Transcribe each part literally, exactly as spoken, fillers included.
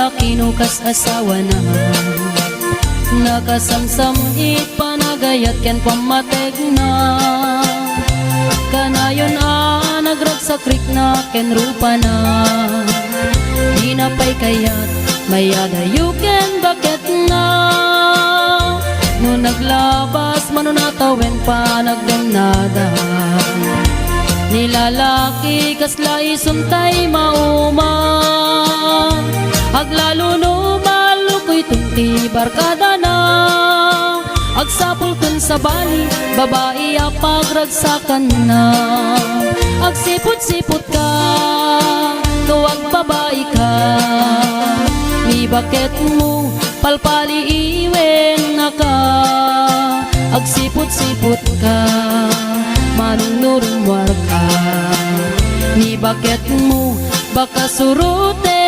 Kino kas asawana, nakasamsam iti panagayat ken pammategna. Kanayon a nagragsak rikna ken rupana, dina pay kayat mayadayo ken baketna. No naglabas mano natawen panagdennada, ni lalaki kasla isun tay mauma. Aglalo no mallukoy ti barkadana, agsapul ken sabali, babai a pagragsakanna. Agsiput-siputka, no agbabaika, ni baketmo, palpaliiwennaka. Agsiput-siputka, manungnurummuarka, ni baketmo, baka surutennaka.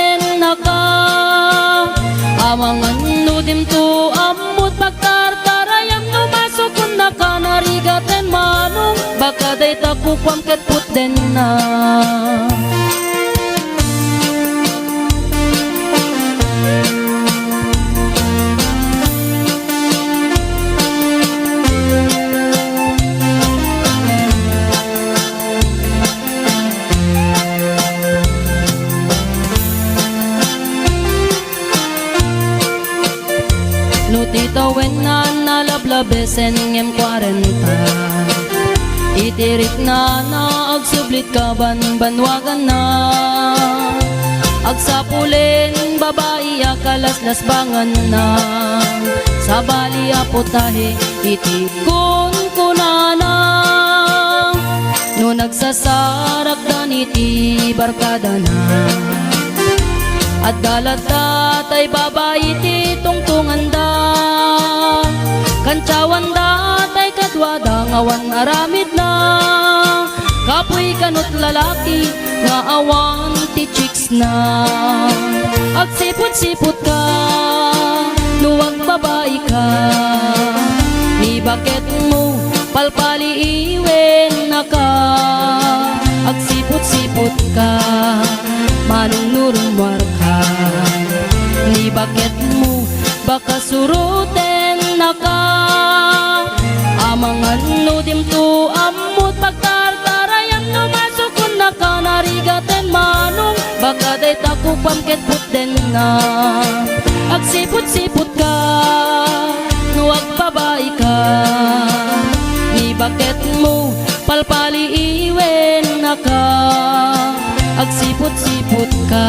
Amangan no dimto ammot pagtartarayam, no masukonnaka narigaten manong, baka dayta kukuam ket putdenna. No ti tawenna nalablabesen ngem kuarenta, iti riknana agsublit kabanbanwaganna. Agsapulen babai a kalaslasbanganna, sabali a putahe iti kunkunana. No nagsasarakdan iti barkadana, adda latta tay babai ti tungtunganda, kantiawanda tay kaduada nga awan aramidna, kapuy kanut lalaki nga awan ti chicks na. Agsiput-siputka, no agbabaika, ni baketmo, palpaliiwennaka. Agsiput-siputka, manungnurummuarka, ni baketmo, baka surutennaka. Amangan no dimto ammot pagtartarayam, no masukonnaka narigaten manong, baka dayta kukuam ket putdenna. Agsiput-siputka, no agbabaika, ni baketmo, palpaliiwennaka. Agsiput-siputka,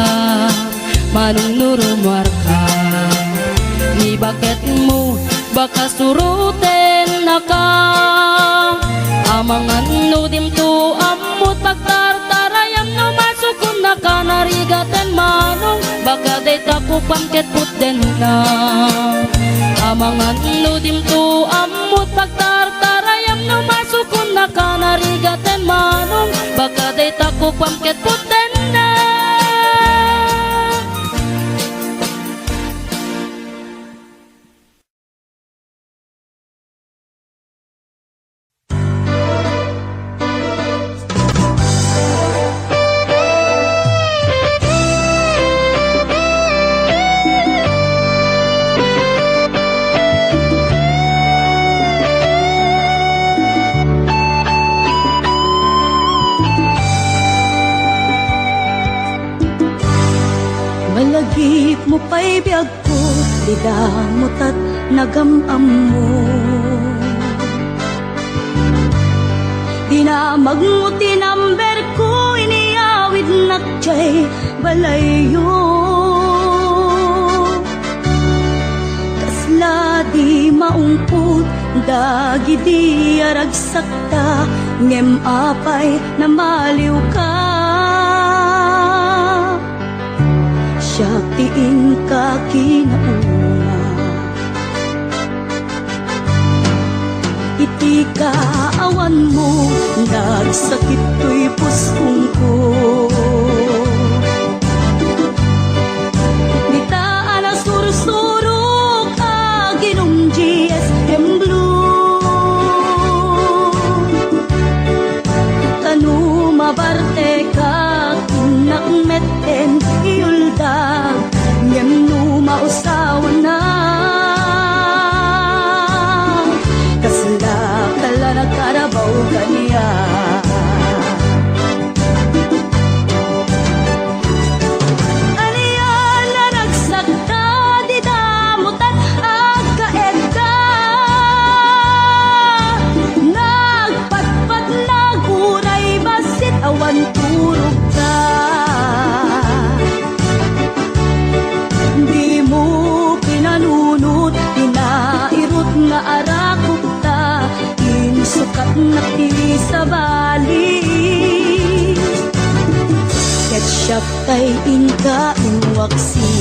manungnurummuarka, ni baketmo, baka surutennaka. Amangan no dimto ammot pagtartarayam, no masukonnaka narigaten manong, baka dayta kukuam ket putdenna. Amangan no dimto ammot pagtartarayam, no masukonnaka narigaten manong, baka dayta kukuam ket putdenna. Malagipmo pay biagko, dida mo tat nagam-ammo. Dinamagmo ti number ko, iniyawidnak diay balayyo. Kasla di maungpot dagidi a ragsakta, ngem apay namaliwka? Siak ti inka kinauna. Iti kaawanmo, nagsakit toy puskongko. Dita a nasursurok, aginom G S M Blue. Kano mabartekak, innak metten iuldag, ngem kaniak. Ania, naragsak ta di damutak, agkaedda. Nagpatpatnag uray bassit awan turogta. Dimo pinanunot ti nairut nga arakop ta, insukatnak ti sabali. Ket siak tay inka inwaksi.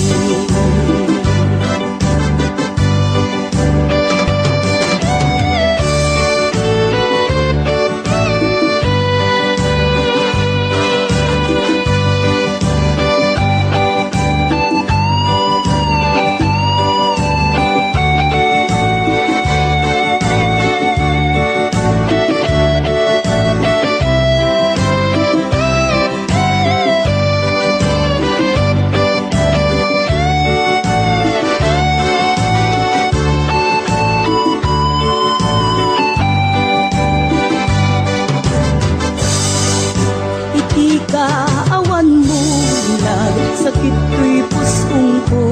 Iti kaawanmo, nagsakit toy puskongko.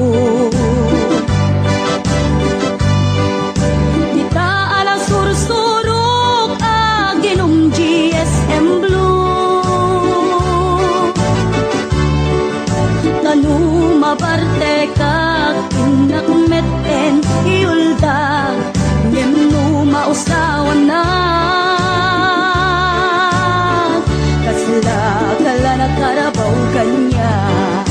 Dita a nasursurok, aginom G S M Blue. Ta no mabartekak, innak met en iyulda. Ngem no mausawannak, kasla kala nakarabaw kaniak.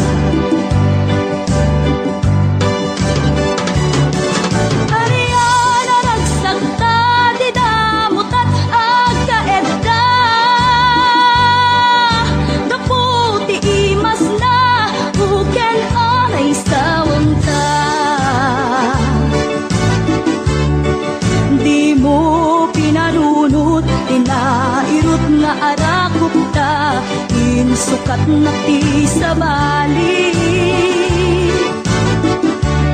Ania, naragsak ta di damutak, agkaedda. Gapu ti imasna, uken anay sawangta. Dimo pinarunot ti nairut nga arakop ta, insukatnak ti sabali.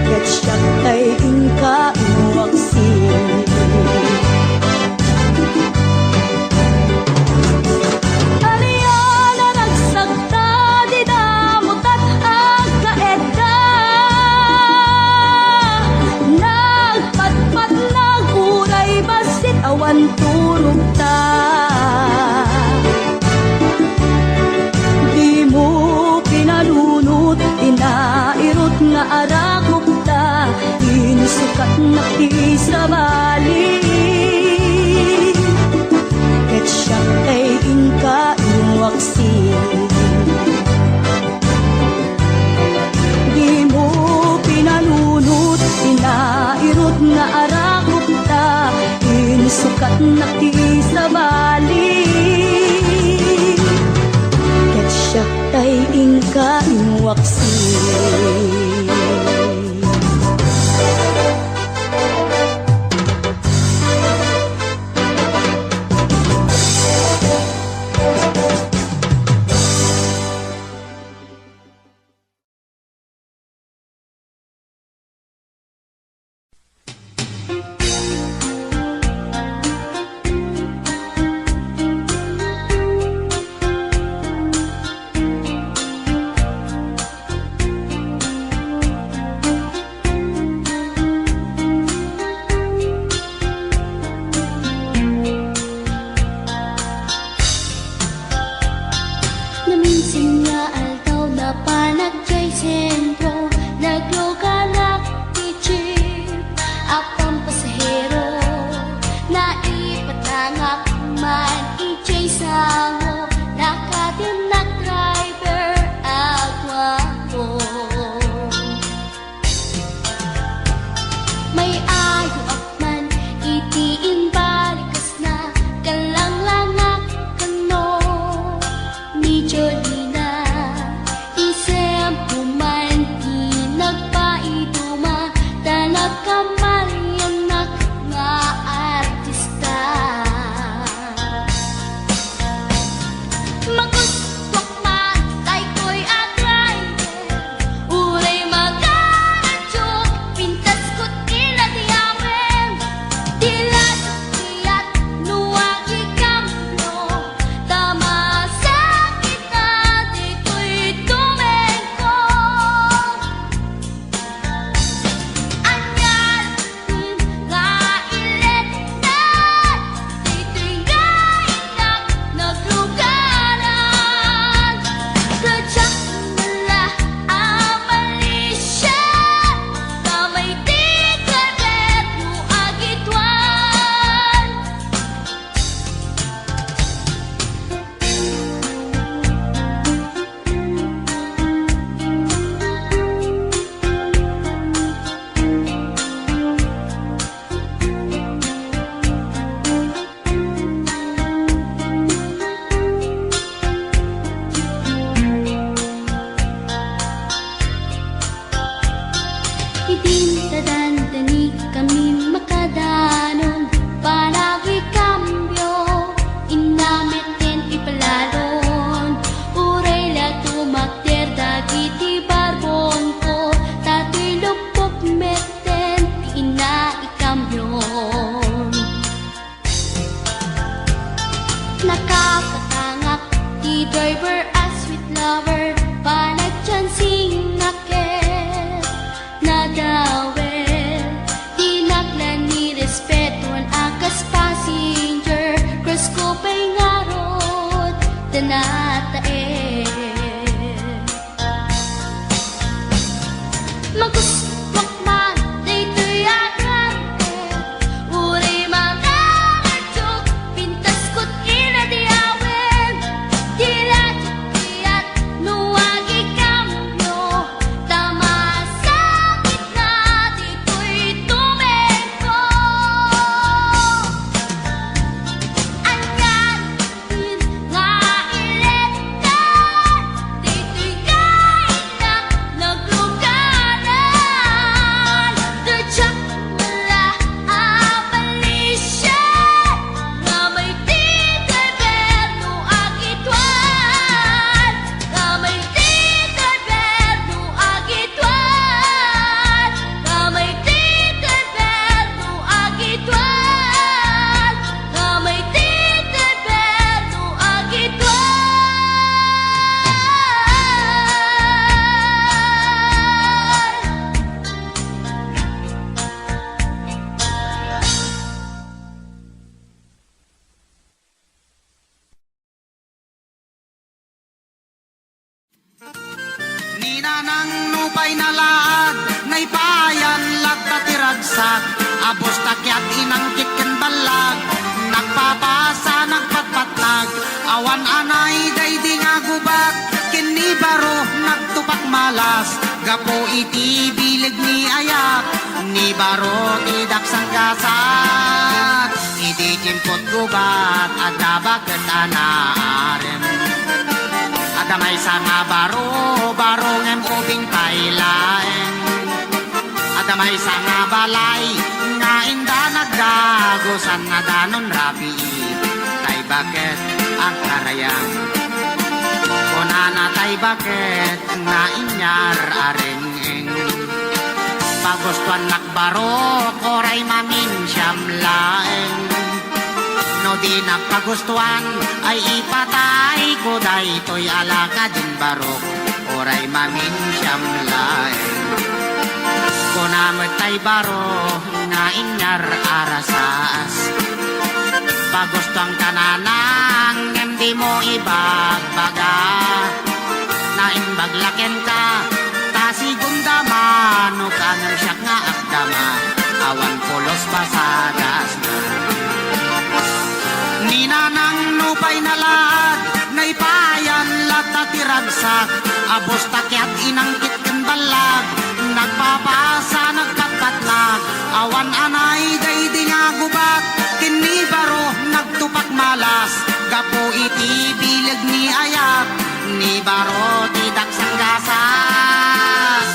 Ket siak tay inka inwaksi. Ania, naragsak ta di damutak, agkaedda. Nagpatpatnag uray bassit awan turogta. Dimo pinarunot ti nairut nga arakop ta, insukatnak ti sabali. Ket siak tay inka inwaksi. Dimo pinanunot ti nairut nga arakop ta, insukatnak ti sabali. Ket siak tay inka inwaksi. Tae. Magustuak man daytoy a uray mangaradyo, pintas ket inadiawen, ti radyo ti at no agikam no, ta masakit na ditoy tumengko. Anian nga iletan, ditoy kaynak nagluganan. Diak met la a balisian, nga may ti driver no agituan, nga may ti driver no agituan, nga may ti driver no agituan. Nga may ti driver no agituan. Ni nanang nupay nalaag, naipayan latta ti ragsak, a busta kiat inangkit ken ballag, nagpapasa, nagpatpatnag, awan a naidaydi nga gubat, ken ni baro nagtupak malas, gapu iti bileg ni ayat, ni baro ti daksang gasat. Idi tiempot gubat, adda baket a naarem. Adda maysa nga baro, baro ngem ubing pay laeng. Adda maysa nga balay nga inda nagdagusan, nadanon rabii tay baket agkarayam. Kunana tay baket nga inyar a reng-eng. Pagustuannak barok, uray maminsiam laeng. No dinak pagustuan, ay ipatayko daytoy a lakadin barok, uray maminsiam laeng. Kuna met tay barok nga inyar a rasaas. Pagustuanka nanang, ngem dimo ibagbaga. Naimbag la kenka, ta sigundama, no kanem siak nga agdama, awan pulos pasagasna. Ni nanang nupay nalaag, naipayan latta ti ragsak, a busta kiat inangkit ken ballag, nagpapasa, nagpatpatnag, awan a naidaydi nga gubat, ken ni baro nagtupak malas, gapu iti bileg ni ayat, ni baro ti daksang gasat.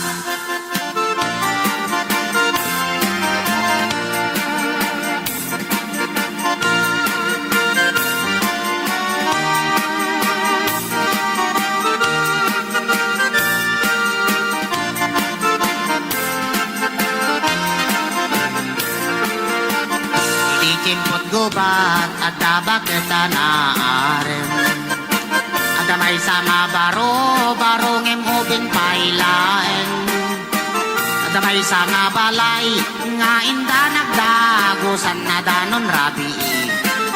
Idi tiempot gubat, adda baket a naarem. Adda maysa nga baro, baro ngem ubing pay laeng. Adda maysa nga balay nga inda nagdagusan, nadanon rabii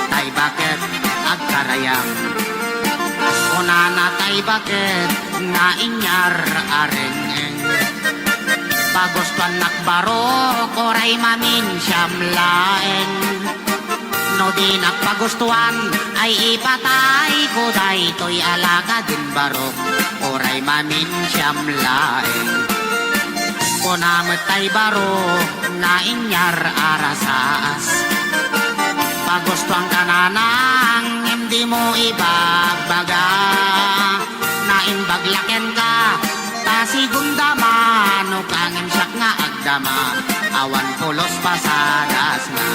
tay baket agkarayam. Kunana tay baket nga inyar a reng-eng. Pagustuannak barok, uray maminsiam laeng. No dinak pagustuan, ay ipatayko daytoy a lakadin barok, uray maminsiam laeng. Kuna met tay barok nga inyar a rasaas. Pagustuanka nanang, ngem dimo ibagbaga. Naimbag la kenka, ta sigundama, no kanem siak nga agdama, awan pulos pasagasna.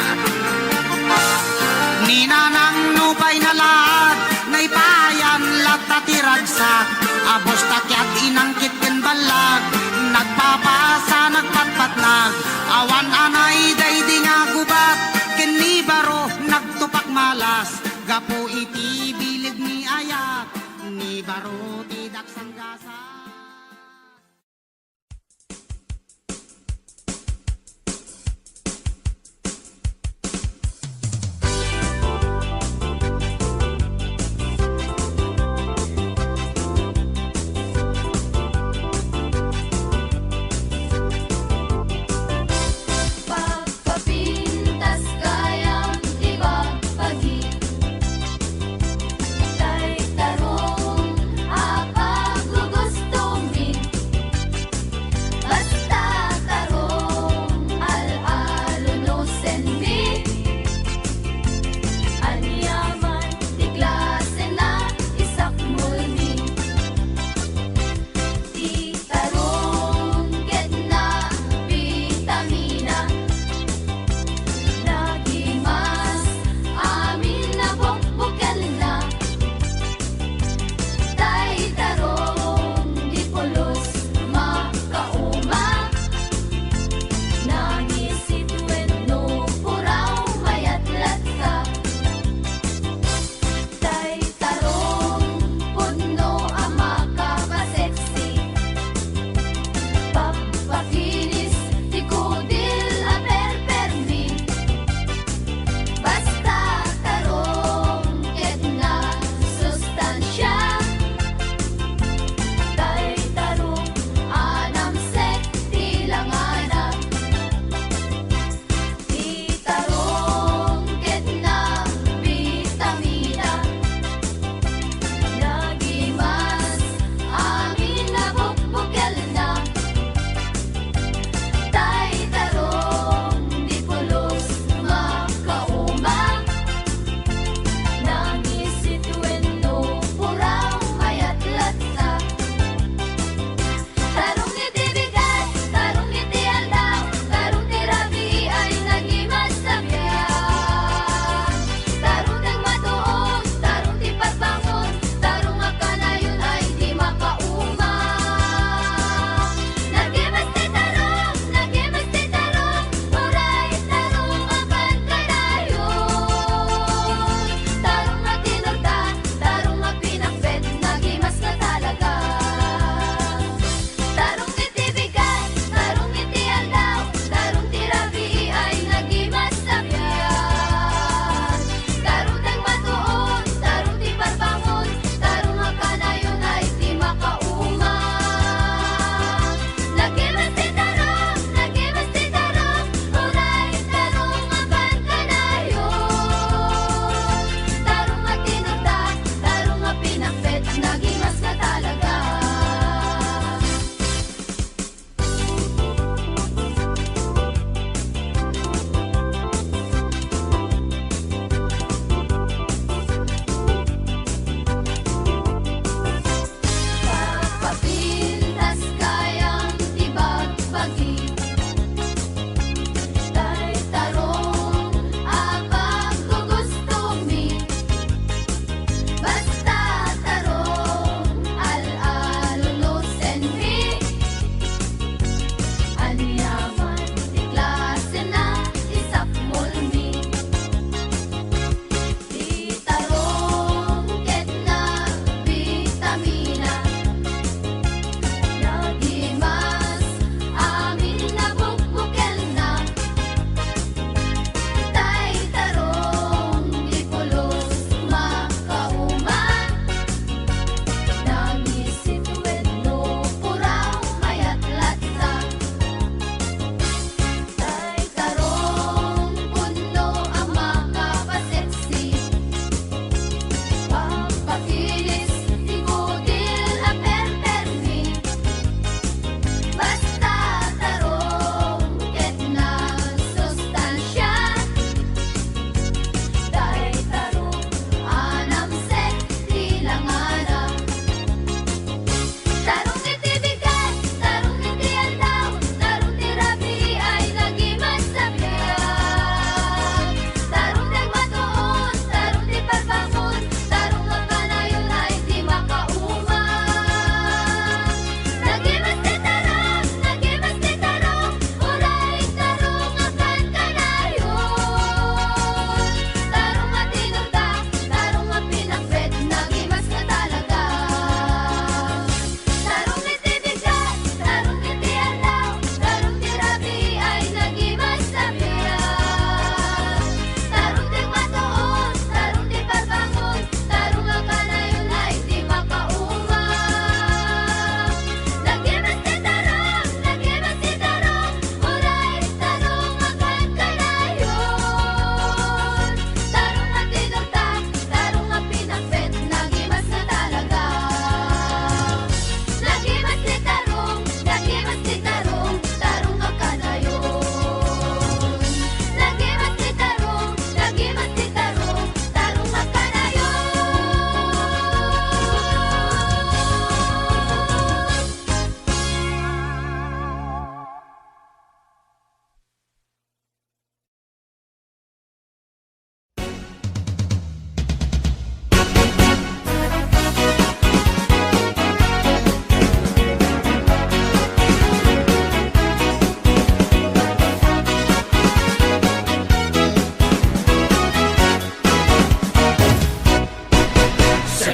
Ni nanang nupay nalaag, naipayan latta ti ragsak, a busta kiat inangkit ken ballag, nagpapasa, nagpatpatnag, awan a naidaydi nga gubat, ken ni baro nagtupak malas, gapu iti bileg ni ayat. Ni baro ti daksang gasat.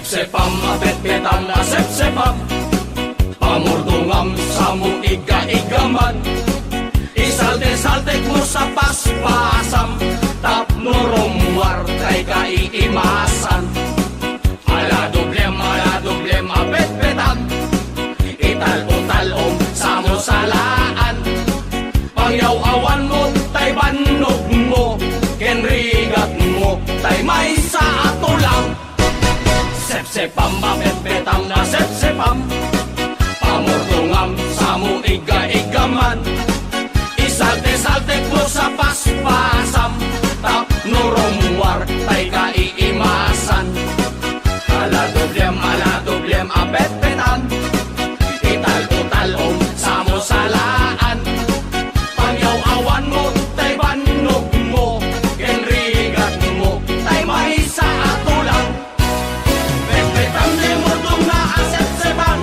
Sepsepam, mapetpetam, masepsepam. Pamurdongam, samo igga-iggaman. Isaltesaltekmo sa paspasam. Tapno rummuar tay kaiimasan. Ala doblem, ala doblem, mapetpetam. Ital-utal-om, samo salaan. Pangyaw-awanmo tay bannogmo. Ken rigatmo tay maysa a tulang. Sepsepam, mapetpetam, masepsepam. Pamurdongam, samo igga-iggaman. Isaltesaltekmo sa paspasam. Tapno rummuar tay kaiimasan. Ala doblem, ala doblem, mapetpetam. Ital-utal-om, samo salaan. Pangyaw-awanmo tay bannogmo. Ken rigatmo tay maysa a tulang. Petpetam ti murdongna a sepsepam.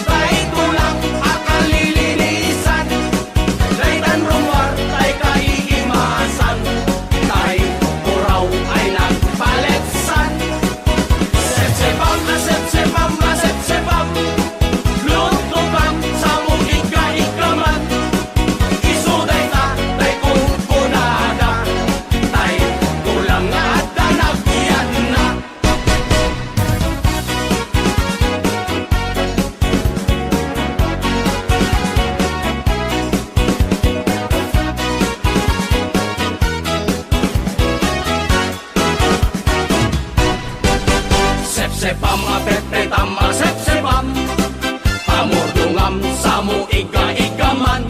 Tay tulang a kalilinisan. Daytan rummuar tay kaiimasan. Tay puraw ay nagpaletsan. Sepsepam, masepsepam, masepsepam. Luttokam, samo igga-iggaman. Isu dayta tay kunkunada. Tay tulang nga adda nagyanna. Sepsepam, mapetpetam, masepsepam. Pamurdongam, samo igga-iggaman.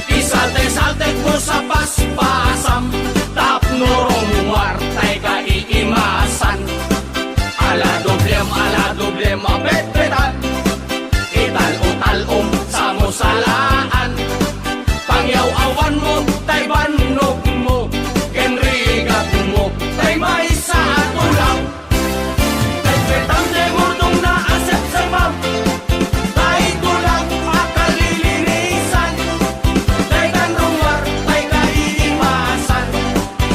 Isaltesaltekmo sa paspasam. Tapno rummuar tay kaiimasan. Ala doblem, ala doblem, mapetpetam. Ital-utal-om, samo salaan. Pangyaw-awanmo tay bannogmo. Ken rigatmo tay maysa a tulang. Petpetam ti murdongna a sepsepam. Tay tulang a kalilinisan. Daytan rummuar tay kaiimasan.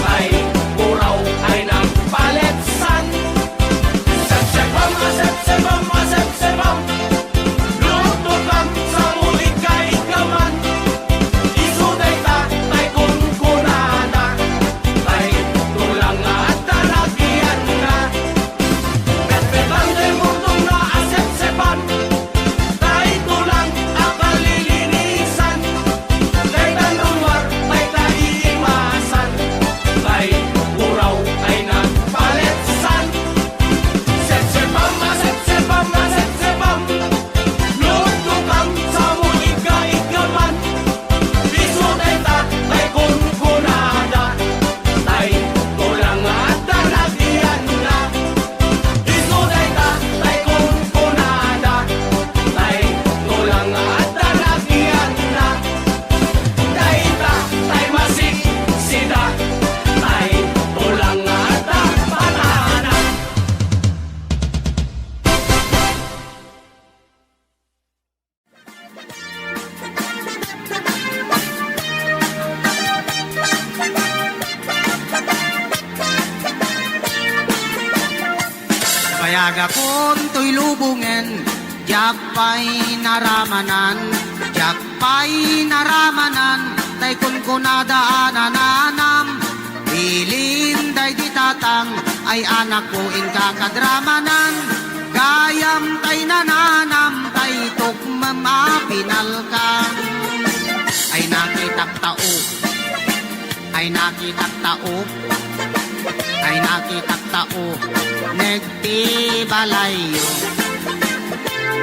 Tay puraw ay nagpaletsan. Sepsepam, masepsepam, masepsepam. Luttokam, samo igga-iggaman. Isu dayta tay kunkunada. Tay tulang nga adda nagyanna. Petpetam ti murdongna a sepsepan. Tay tulang a kalilinisan. Daytan rummuar tay kaiimasan. Tay puraw ay nagpaletsan. Sepsepam, masepsepam, masepsepam. Luttokam, samo igga-iggaman. Isu dayta tay kunkunada. Tay tulang nga adda nagyanna. Isu dayta tay kunkunada. Tay tulang nga adda nagyanna. Dayta tay masiksida. Tay tulang nga adda patana. Bayagakon toy lubongen, diak pay naramanan, diak pay naramanan, tay kunkunada a nananam. Bilin daydi tatang ay anakko, inka kadramanan. Gayam tay nananam, tay tukmem a pinalkan. Ay nakitak tao, ay nakitak tao, ay nakitak tao, nagti balayyo.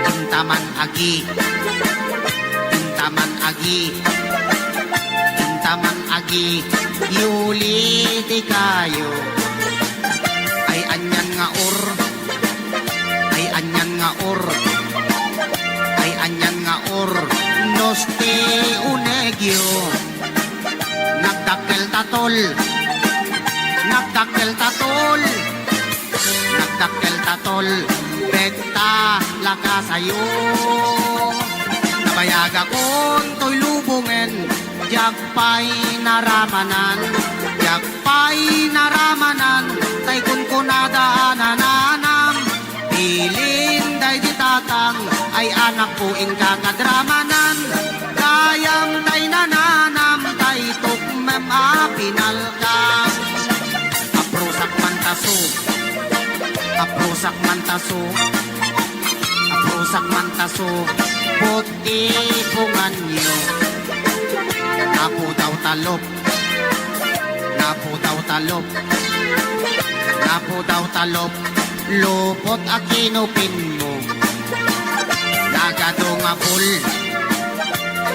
Intaman agi, intaman agi, intaman agi, yuli ti kayo. Ay anian nga or, ay anian nga or, ay anian nga or, no sti unegyo. Nagdakkel ta tol, nagdakkel ta tol, nagdakkel ta tol, petta lakasayo. Nabayagakon toy lubongen, diak pay naramanan, diak pay naramanan, tay kunkunada a nananam. Ay anakko, inka kadramanan, gayam tay nananam tay tukmem a pinalka. Aprusak mantaso, aprusak mantaso, aprusak mantaso, puti punganyo. Napudaw talop, napudaw talop, napudaw talop, lupot a kinupinmo. Nagadungabol,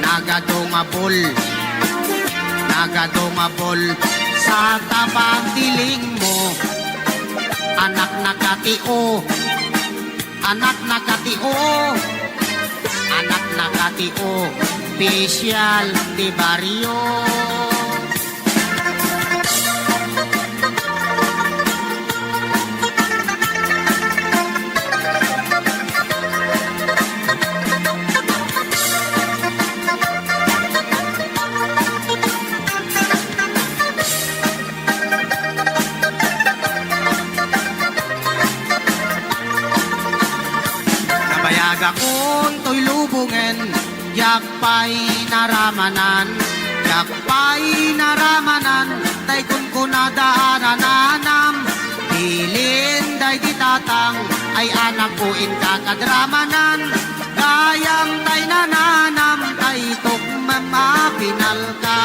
nagadungabol, nagadungabol sa tapag dilingmo. Anak na katio, anak na katio, anak na katio, opisyal ti barrio. Nabayagakon toy lubongen, diak pay naramanan, diak pay naramanan, tay kunkunada a nananam. Bilin daydi tatang, ay anakko, inka kadramanan, gayam tay nananam tay tukmem a pinalka.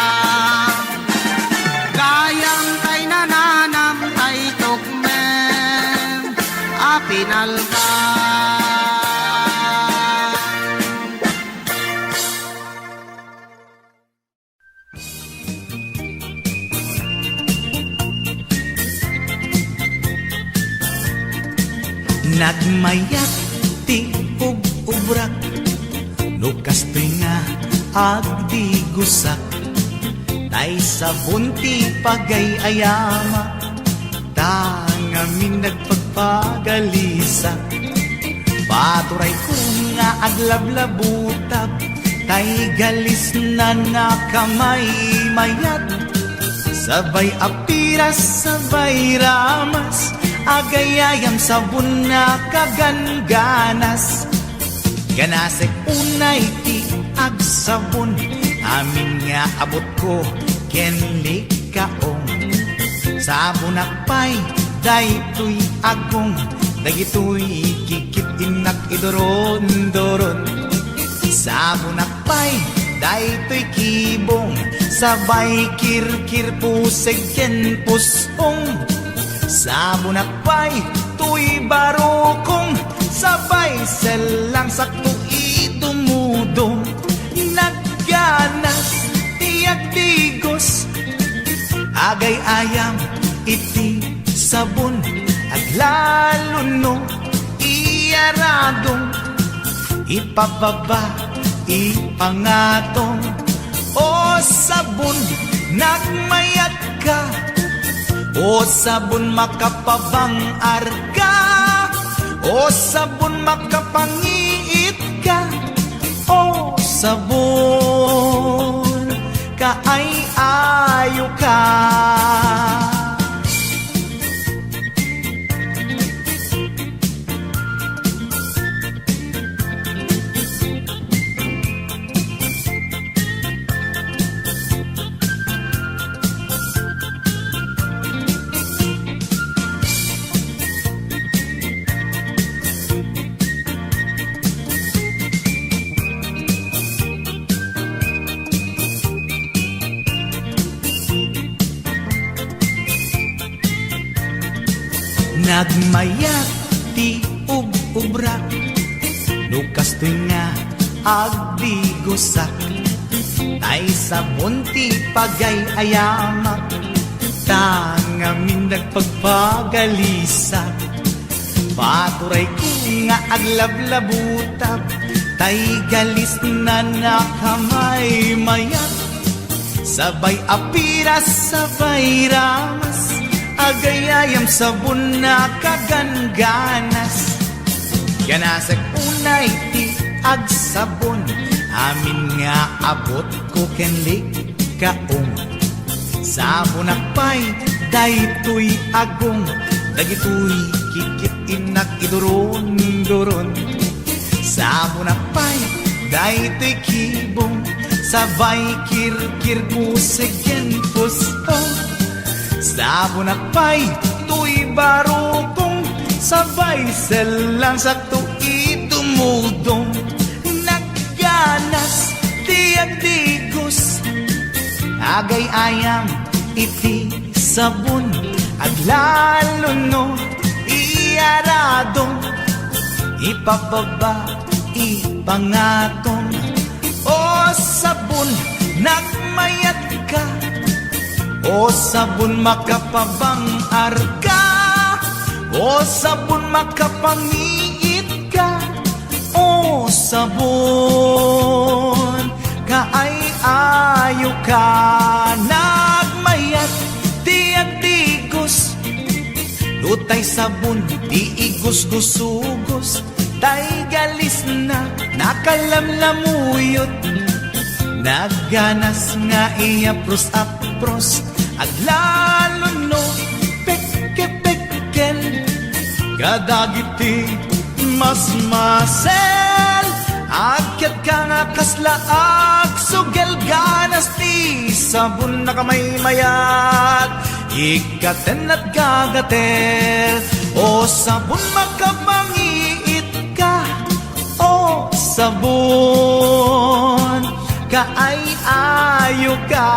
Gayam tay nananam tay tukmem a pinalka. Nagmayat ti ub-ubrak, no kastoy nga agdigusak, tay sabon ti pagay-ayamak. Ta ngamin nagpagpagalisa, paturayko nga aglablabutab, tay galisnan a kamaymayat, sabay a piras, sabay ramas, agayayam sabon a kagangganas. Ganasek unay ti agsabon, amin nga abutko ken likaong. Sabonak pay daytoy agong, dagitoy kikit-innak iduron-duron. Sabonak pay daytoy kibong, sabay kirkir puseg ken pusong. Sabonak pay toy barukong, sabay sellang sakto idumudong. Nagganas ti agdigos, agay-ayam iti sabon, aglalo no iyaradong, ipababa, ipangatong. O sabon, nagmayat ka. O sabon, makapabang-ar ka. O sabon, makapangiit ka. O sabon, kaay-ayo ka. Nagmayat ti ub-ubrak, no kastoy nga agdigusak, tay sabon ti pagay-ayamak, ta ngamin nagpagpagalisa. Paturayko nga aglablabutab, tay galisnan a kamaymayat. Sabay a piras, sabay ramas, agayayam sabon a kagangganas. Ganasek unay ti agsabon, amin nga abutko ken likaong. Sabonak pay daytoy agong, dagitoy kikit-innak iduron-duron. Sabonak pay daytoy kibong, sabay kirkir pusegen puso. Sabonak pay toy barukong, sabay sellang sakto itumudong. Nagganas ti agdigos, agay-ayam iti sabon, aglalo no iarado, ipababa, ipangaton. O sabon, nagmayatka. O sabon, makapabangarka. O sabon, makapangiitka. O sabon, kaay-ayoka. Nagmayat ti agdigos, no tay sabon ti igusgusugos, tay galisna nakalamlamuyot. Nagganas nga iyapros-apros, aglalo no pekkepekken. Kadagiti masmasel, agkatka nga kasla agsugel. Ganas ti sabon, nakamaymayat, ikkaten at gagatel. O sabon, makapangiitka. O sabon, kaay-ayoka.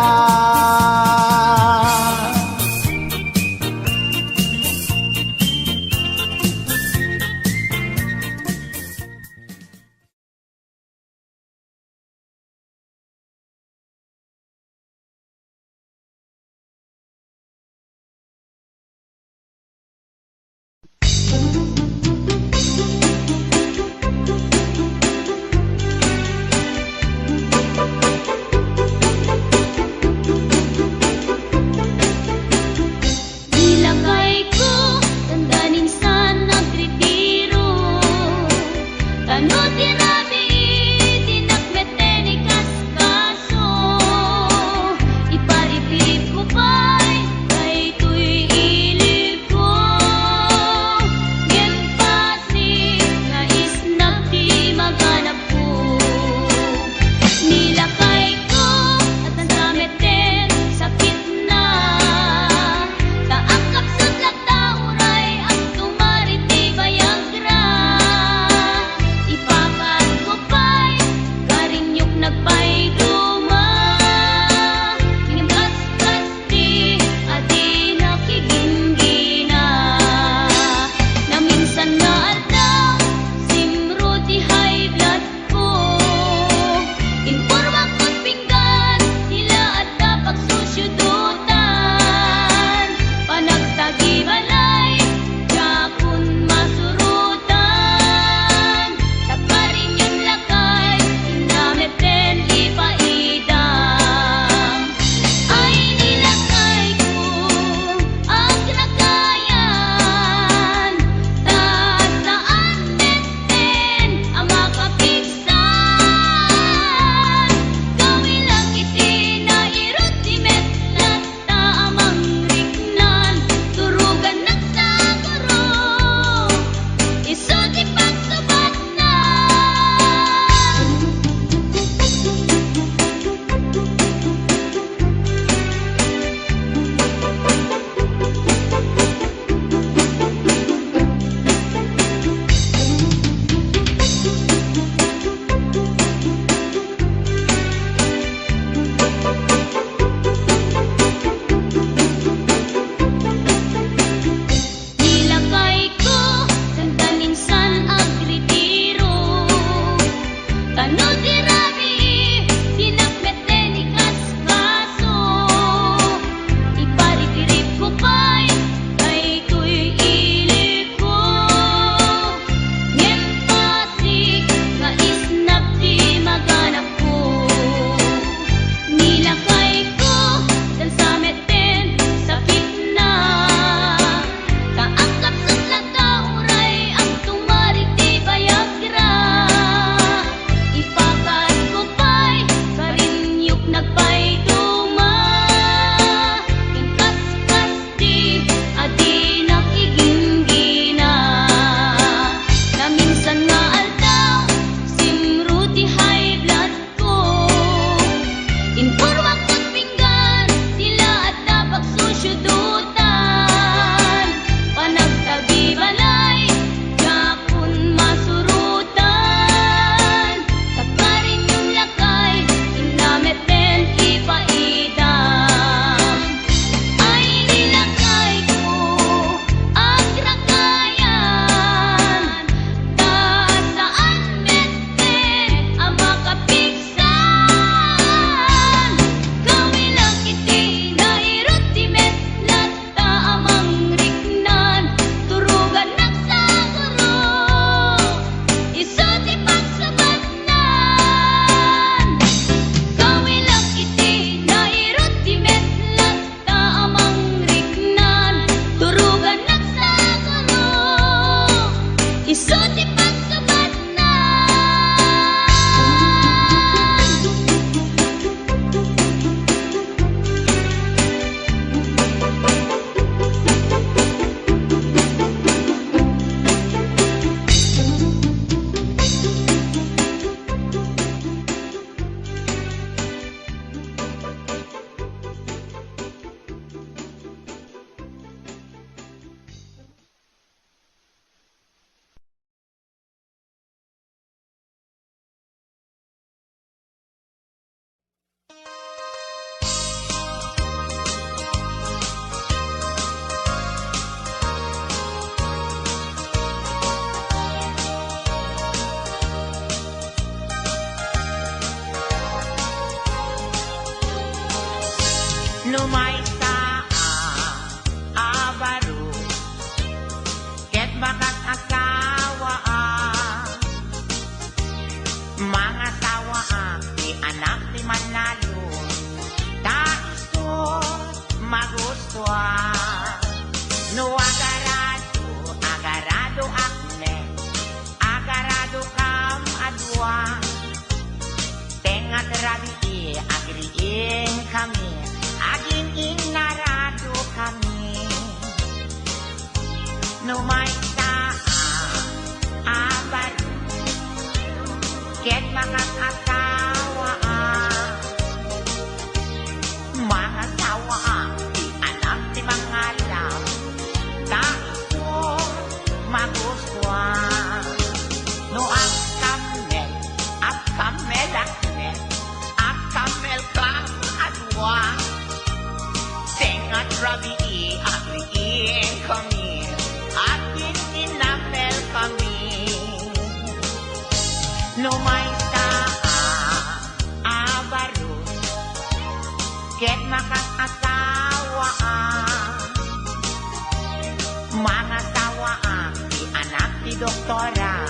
Mangasawaak ti anak ti doktora,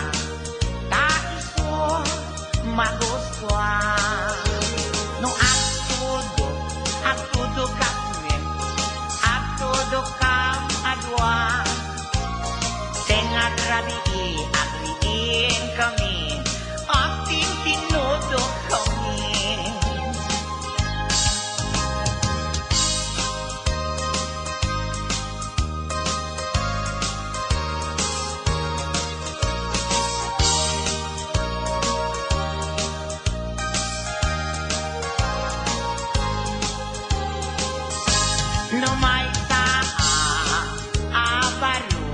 ta isu magustuak. No agtudok, agtudokak met, agtudokkam a dua. Tengnga rabii, agriingkami, agtintinnudokkami. No maysa a, a baro,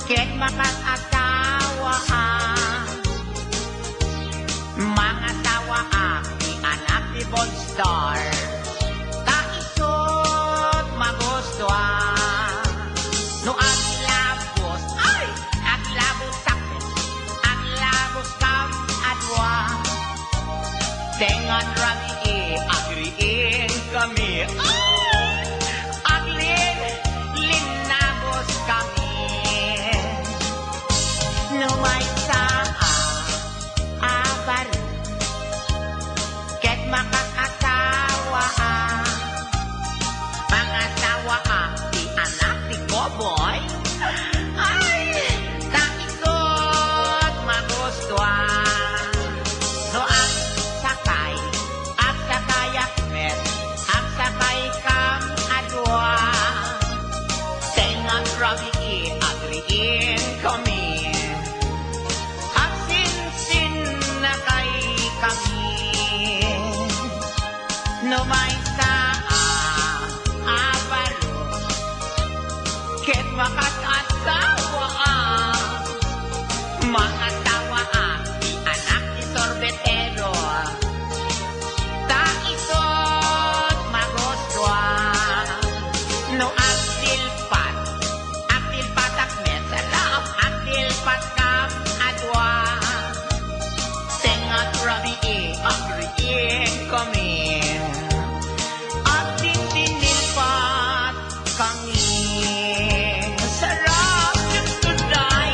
ket makasasawaan, mangasawaak ti anak ti Bonstar, ta isut' magustuak. No aglabus, ay, aglabusak, aglabuskam a dua. Tengnga rabii, agriingkami. Ay, aglin, linnabuskami. No maysa a, a baro, ket makakasawaak, mangasawaak ti anak ti Koboy. Ay, ta isut' magustuak. No agsakay, agsakayak met, agsakaykam a dua. Tengnga rabii, agriingkami. Agsinsinnaykami. No maysa a, a baro, ket makakasawaak, mangasawaak ti anak ti sorbetero, ta isut' magustuak. No agdilpat, agdilpatak met, agdilpatkam a dua. Tengnga rabii, agriingkami. Agdindindilpatkami. Sarap, Diyos ko, day.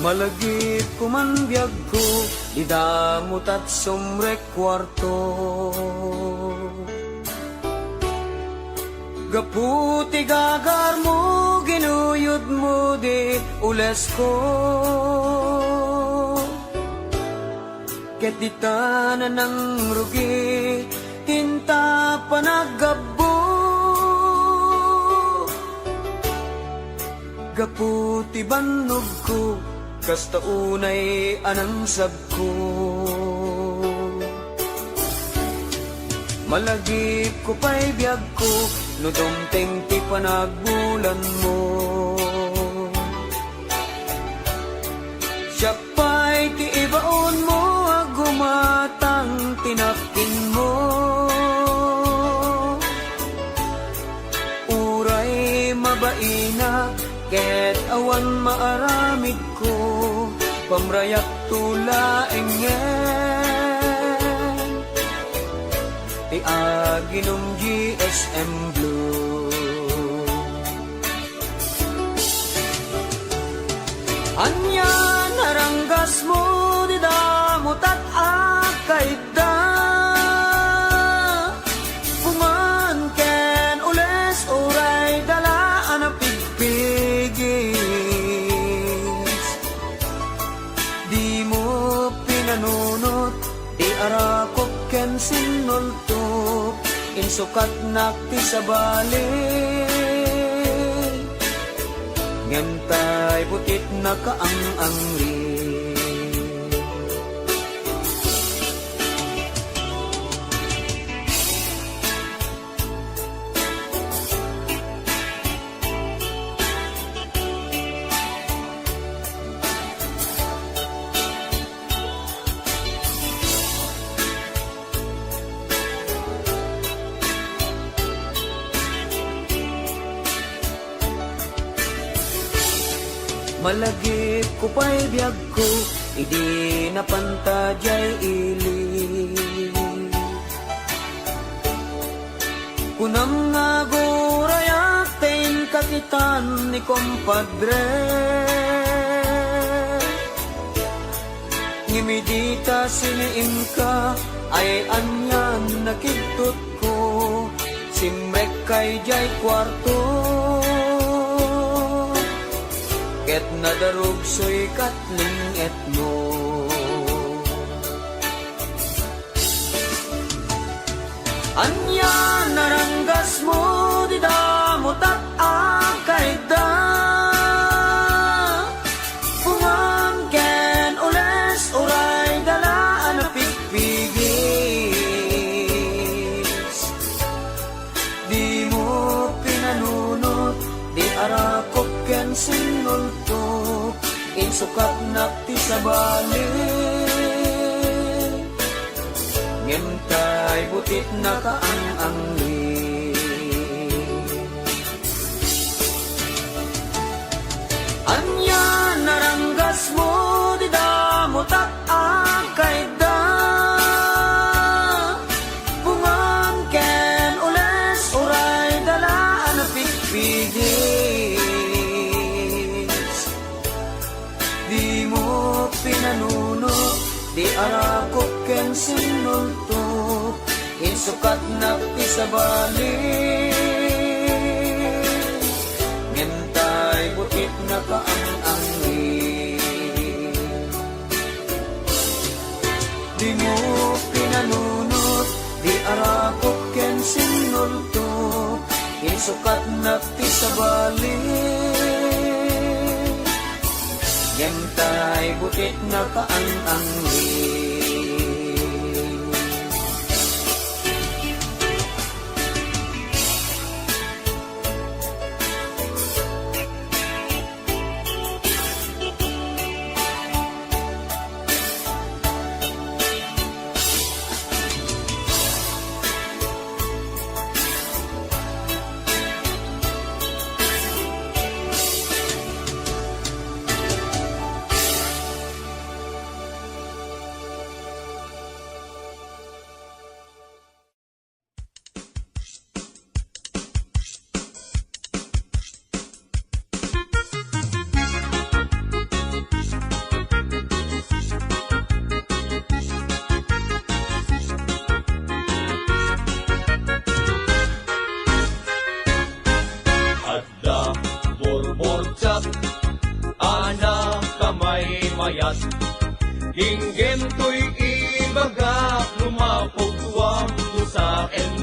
Malagipko man biagko, dida mo tat sumrek kuarto. Gapu ti gagarmo, ginuyodmo di ulesko. Ket dita nangrugi ti inta panaggabbo. Gapu ti bannogko, kasta unay a nangsabko. Malagipko pay biagko, no dumteng ti panagbulanmo. Siak pay ti ibaonmo, agumatang ti napkinmo. Uray mabaina ket awan maaramidko, pamrayakto laengen ti aginom G S M Blue. Ania naranggasmo, dida mo tat agkaidda. Pungan ken ules, uray dala a napigpigis. Dimo pinanunot, di arakop ken sinnultok, insukatnak ti sabali. Ngem tay butit nakaang-angri. Malagipko pay biagko, idi napanta diay ili. Kunam nga agurayak ta inka kitan ni kompadre. Ngem idi ta siniimka, ay anian nakigtutko, simrekka idiay kuarto, ket nadarugsoy kat ling-etmo. Ania naranggasmo, dida mo tat agkaidda. Pungan ken ules, uray dala a napigpigis. Dimo pinanunot, di arakop ken sinnultok, insukatnak ti sabali. Ngem tay butit nakaang-angri. Ania naranggasmo, dida mo tat agkaidda. Pungan ken ules, uray dala a napigpigis. Dimo pinanunot, di arakop ken sinnultok, insukatnak ti sabali. Ngem tay butit nakaang-angri. Dimo pinanunot, di arakop ken sinnultok, insukatnak ti sabali. Ngem tay butit nakaang-angri.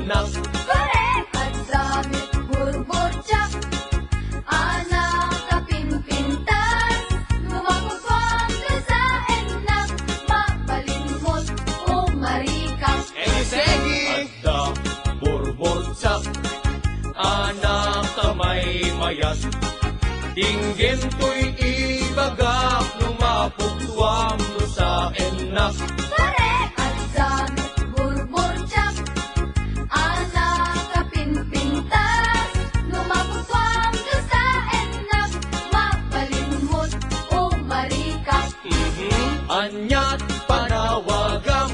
Korek! Adda met burburtiak, anak a pinpintas, no mapupuam sa ennak, mabalinmot, umarikak. Egi, segi! Adda burburtiak, anak a maymayat, inggem toy ibagak, no mapupuam sa ennak. Korek! Adda met burburtiak, anak a pinpintas, no mapupuam sa ennak, mabalinmot, umarikak. Mhm. Aniat panawagam,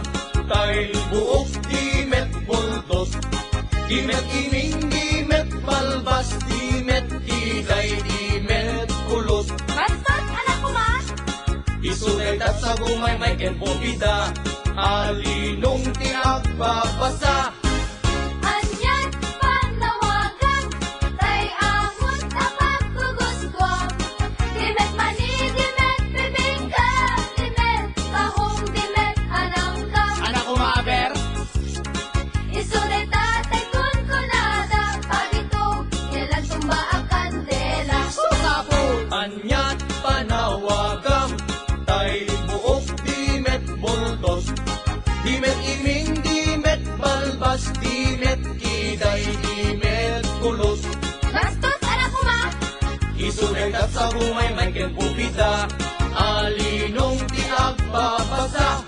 tay buok di met buldos, di met iming, di met balbas, di met kiday, di met kulos. Bastos, anak koma! Isu dayta sa gumaymay ken pupida, alinong ti agbabasa. Aniat panawagam, tay angot a paggugustuam. Di met mani, di met bibingka, di met tahong, di met anangka. Anak ko, maber? Isu dayta tay kunkunada, pagitog, yalan tumba a kandela. Sukapon! Aniat panawagam, tay buok di met buldos, di met iming, di met balbas, di met kiday, di met kulos. Bastos, anak koma! Isu dayta sa gumaymay ken pupida, alinong ti agbabasa.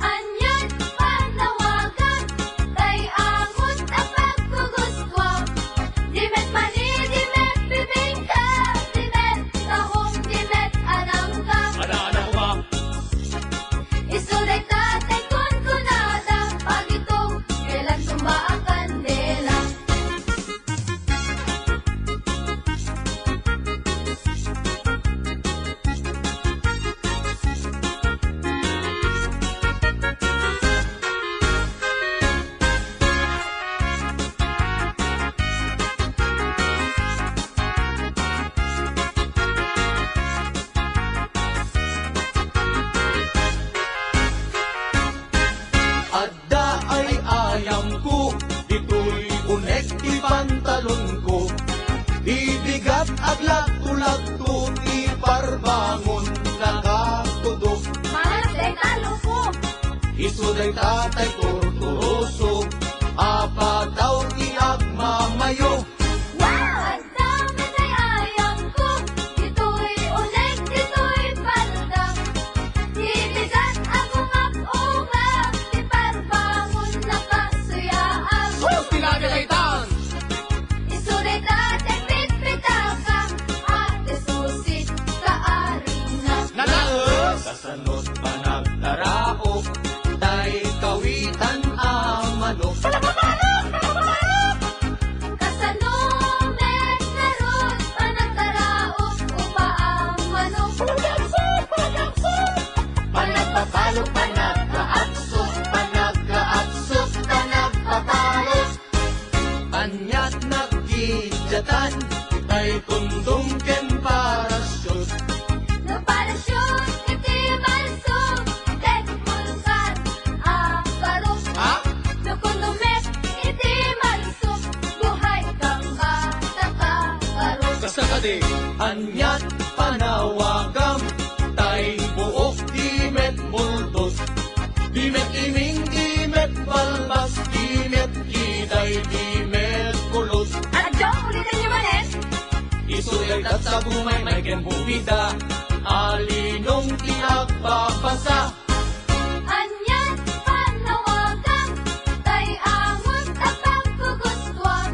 Aniat panawagam, tay angot a paggugustuam. Di met mani, di met bibingka, di met tahong, di met anangka. Ada, ada ko ba? Isu dayta tay kunkunada, pagitog, yalan tumba a kandela. Adda ay-ayamko, ditoy unek ti pantalonko. Di bigat aglatto-latto ti parbangon nakatudo. Malas dayta, loko. Isu dayta tay turturoso, a pataw ti agmamayo. Wow! Damo tay ayamko, ditoy unek, ditoy palda. Ti bigat a gumap-ungap, ti parbangon nakasuyaam. Sus, ti nagagaytan! Isu dayta ti pitpitaka, Ate Susi, kaarina. Nanaes! Kasano't panagtaraok, tay kawitan a manok. Kasano met ngarud panagtaraok, upa a manok? Panagpapalok, panagkaaksok, panagkaaksok, panagpapalok. Aniat naggidiatan, tay kondom ken parachute. No parachute iti malsuk, ket bulkan a barok. Ha? No kondom met iti malsuk, buhay kang bata ka barok. Kasta kadi, aniat panawagam, tay buok di met buldos. Di met iming, di met balbas, di met kiday, di met kulos. Adyo, ulitin niyo manen. Isu dayta sa gumaymay ken pupida, alinong ti agbabasa. Aniat panawagam, tay angot a paggugustuam.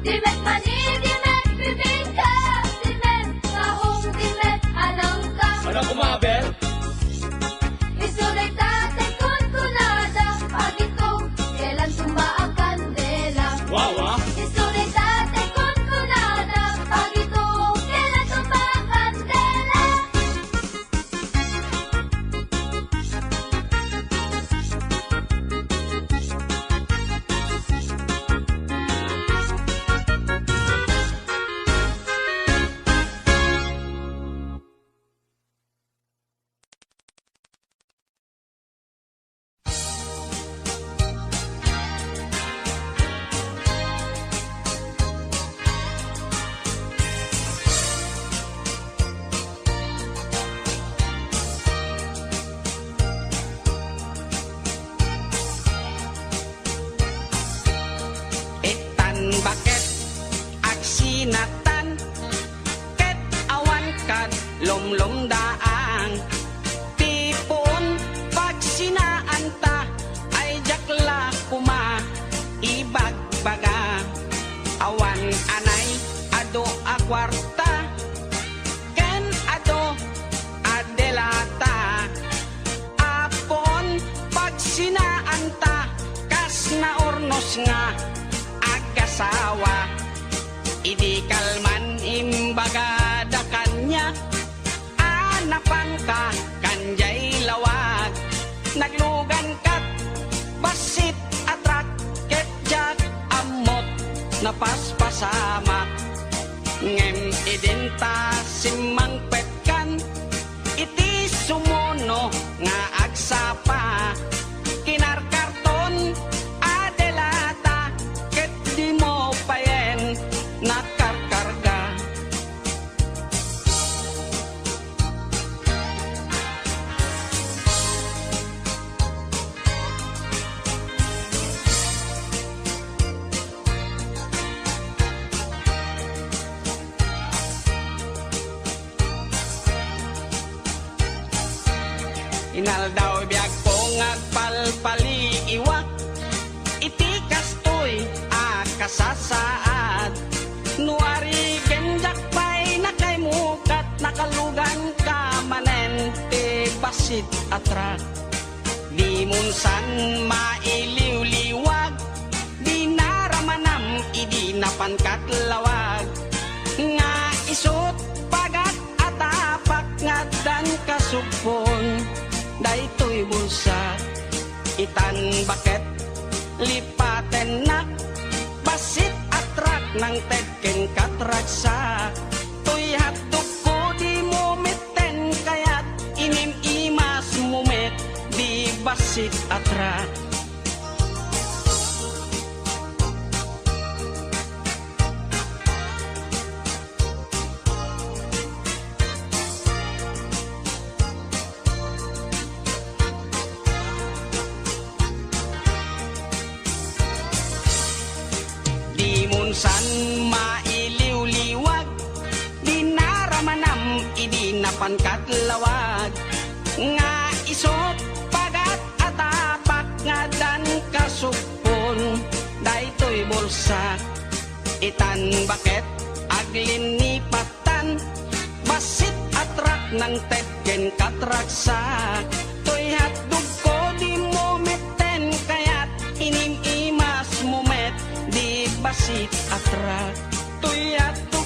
Di met mani, di met bibingka, di met tahong, di met anangka. Anak ko, Mabel. Isu dayta tay kunkunada, pagitog, kailan tumba a kandela. Wawa. Isu dayta tay kunkunada, pagitog, kailan tumba a kandela. Baga, awan anay adu a kuarta ken adu a delata. Apuon pagsinaanta kas naurnos nga agasawa. Idi kalman imbagada kaniak a napanka kan jay lawag. Naglugan kat bassit a truck ket diak ammot napaspasamak. Ngem idinta simmangpetkan iti sumuno nga agsapa. Kinarkarton a delata ket dimo payen nakarkarga. Inaldaw biagko nga agpalpaliiwak iti kastoy a kasasaad. No arigen diak pay nakaymukat, nakaluganka manen ti bassit a truck. Dimon san mailiwliwag, dinaramanam idi napankat lawag. Nga isut pagat a tapak nga addan kasugpon daytoy bulsa. Itan baket lipatennak, bassit a truck nangted ken katragsak. Toy hotdogko dimo metten kayat, inim-imasmo met di bassit a truck. Dimon san mailiwliwag, dinaramanam idi napankat lawag. Nga isut pagat a tapak nga addan kasugpon daytoy bulsa. Itan baket aglinipatan, bassit a truck nangted ken katragsak. Toy hotdogko dimo metten kayat, inim-imasmo met di bassit a truck. Toy hotdog